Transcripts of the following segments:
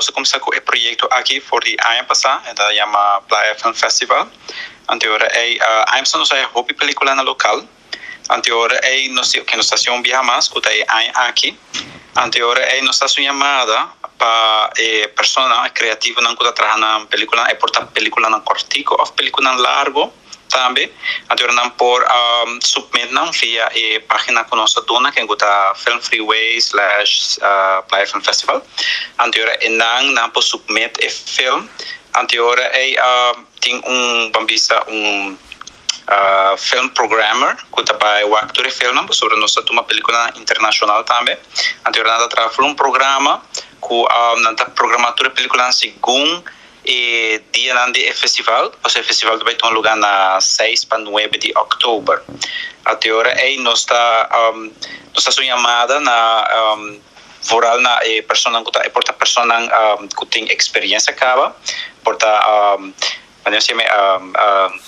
Nos a cuminsa cu e proyecto aki for di aña pasa, e ta yama Playa Film Festival. Anto ora ey aña pasa nos a haya hopi peliculanan local. Anto ora ey nos di, ok, nos ta haci un biaha mas cu ta e aña aki. Anto ora ey nos ta haci un yamada pa e personanan, e creativonan cu ta traha nan peliculanan, e por ta peliculanan cortico of peliculanan largo. Tambe anto nan por submit nan via e pagina cu nos a duna ken cu ta filmfreeway/PlayaFilmFestival. Anto ora e nan nan por submit e film. Anto ora ey tin un ban bisa un film programmer cu ta bay wak tur e filmnan pasobra nos ta tuma peliculanan internacional tambe. Anto ora nan ta traha ful un programa cu nan ta programa tur e peliculanan segun E dianan di e festival, pasobra e festival ta bai tuma luga na 6 pa 9 di october. Ate ora ei nos ta haci un yamada na vooral na e personanan cu ta e por ta personanan cu tin experiencia caba, por ta manera nos yama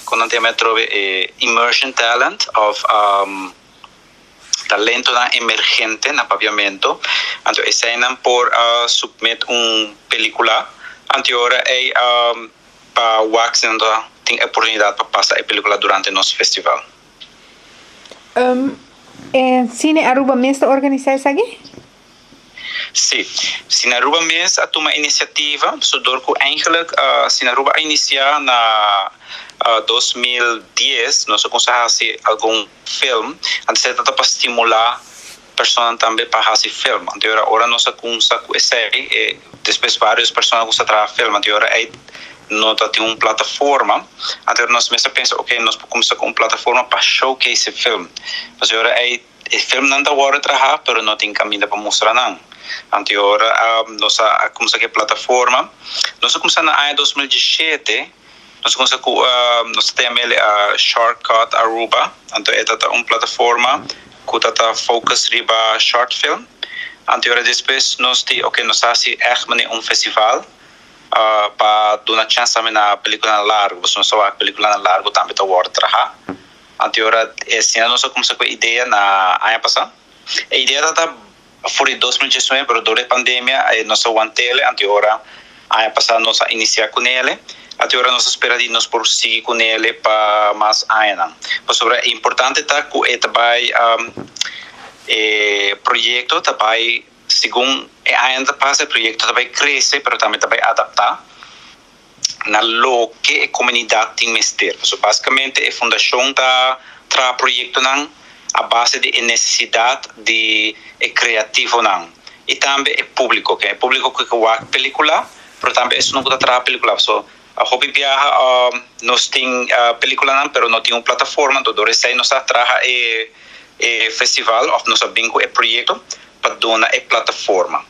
con nan ta yama atrobe e emergent talent of talentonan emergente na Papiamento. Anto eseinan por submit un pelicula. Anto ora ey pa wak si nan tin oportunidad pa pasa e pelicula durante nos festival. Cine Aruba mes ta organisa esaki? Si, Cine Aruba mes a tuma iniciativa, so door cu eigenlijk Cine Aruba a inicia na 2010, nos a cuminsa haci algun film, anto esey ta pa stimula personanan tambe pa haci film. Anto ora ora nos a cuminsa cu esey, despues varios persona a cuminsa traha film, anto ora ey no ta tin un plataforma, anto ora nos mes a pensa, ok, nos por cuminsa cu un plataforma pa showcase e film. Pasobra ora ey e filmnan ta wordo traha, pero no tin caminda pa mustra nan. Anto ora nos a cuminsa cu e plataforma. Nos a cuminsa na aña 2017, nos a cuminsa cu nos ta yama Shortcut Aruba, anto e ta un plataforma cu ta focus riba short film. Anto ora despues nos di, ok, nos a haci echt manera un festival pa duna chance tambe na peliculanan largo, pasobra nos ta wak peliculanan largo tambe ta wordo traha. Anto ora asina nos a cuminsa cu e idea na aña pasa. E idea ta for di 2019, pero door di pandemia nos a wantele. Anto ora aña pasa nos a inicia cu nele. Anto ora nos a spera di nos por sigui cu nele pa mas añanan. Pasobra importante ta cu e ta bay e proyecto ta bay segun e aña ta pasa, e proyecto ta bay crece, pero tambe ta bay adapta na loke e comunidad tin mester. So basicamente e fundacion ta traha proyectonan a base di e necesidad di e creativonan y tambe e publico, cu e publico cu wak pelicula, pero tambe esun cu ta traha pelicula. So a hopi biaha nos tin peliculanan, pero no tin un plataforma, anto door esey nos a traha e festival of nos a bin cu e proyecto pa duna e plataforma.